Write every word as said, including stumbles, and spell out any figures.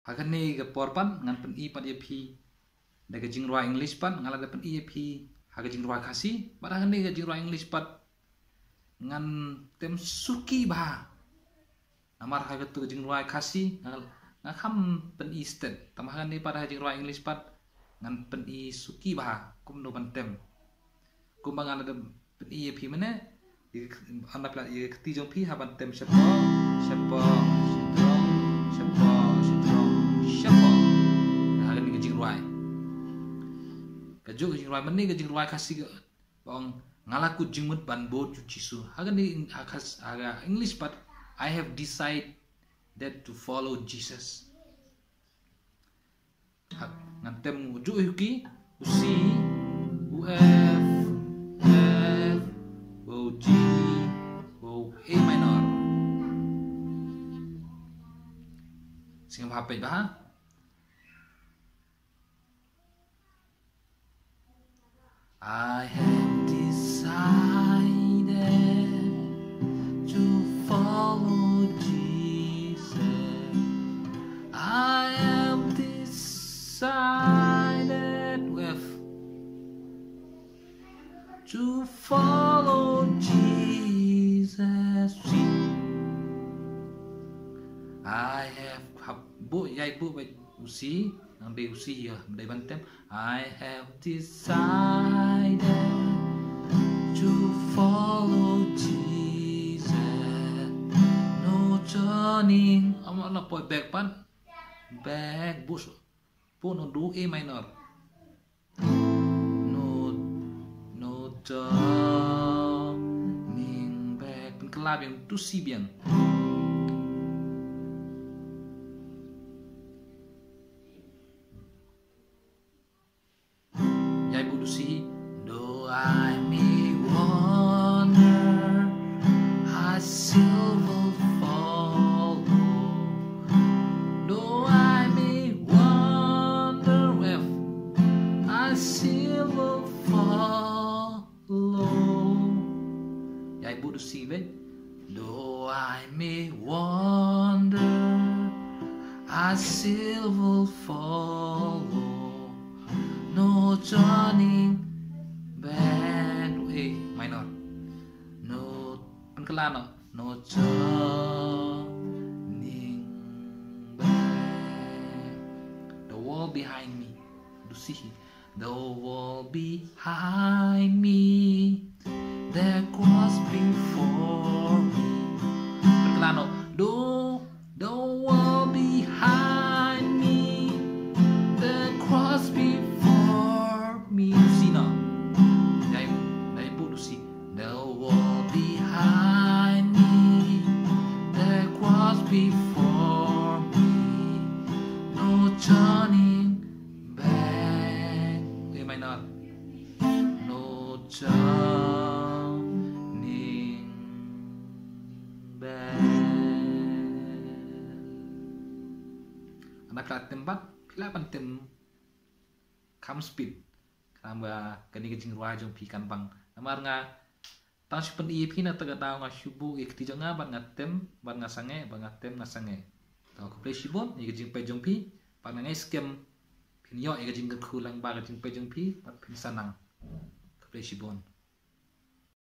Ha kane ka por pat ngan pyni pat ïa phi da ka jingrwai English pat, nga la da pyni ïa phi ha ka jingrwai Khasi, bad ha kane ka jingrwai English pat ngan tem suki bha. Namar ha katu ka jingrwai Khasi nga, nga kham pyni stet, tangba ha kane pat ha ka jingrwai English pat ngan pyni suki bha kumno ban tem. Kumba nga la da pyni ïa phi mynne, ïa ka, anda phi la ïa ka kti jong phi ha ban tem shapoh, shapoh, shadrong, shapoh, shadrong, shapoh. Ha kane ka jingrwai. Kajuh ka jingrwai mynne ka jingrwai Khasi ka ong, nga la kut jingmut ban bud ïa u Jisu. Ha kane ha Khas-, ha ka English pat, I have decided to follow Jesus. Ha, ngan tem u juh ïa u key, u C, u F, F, u G, u A minor. Sngewbha hap peit bha. I have decided to follow Jesus. I have decided with to follow Jesus. I have, hap buh, ïai buh beit u C, nang dei u C ïa, dei ban tem. I have decided to follow Jesus. No turning. Ym lah poi back pat. Back, buh. Buh noh da u A minor. No, no turning back. Pynkylla biang, to C biang. Ïai buh da u C. Though I may wander, I still will follow. Though I may wander, with I still will follow. Ïai buh da u C beit. Though I may wander, I still will follow. No turning back. A minor. No, pynkylla noh. No turning back. The world behind me. Da u C hi. The world behind me, the cross before me. Pynkylla noh. The, the world behind me, the cross before me. C noh. Ïai, ïai buh da u C. The world behind me, the cross before me, no turning back. A minor. No turning back. Anda phi lah tem pat, phi lah ban tem kham speed. Khnang ba kane ka jingrwai jong phi kan bang. Namar nga tang shu pyni ïa phi na kata ka daw, nga shu buh ïa ka kti jong nga bad nga tem, bad nga sangeh, bad nga tem nga sangeh. To khublei shibun ïa ka jingpeit jong phi, bad nga ngeit skhem phin ïoh ïa ka jingkyrkhu lyngba ka jingpeit jong phi, bad phin sa nang. Khublei shibun.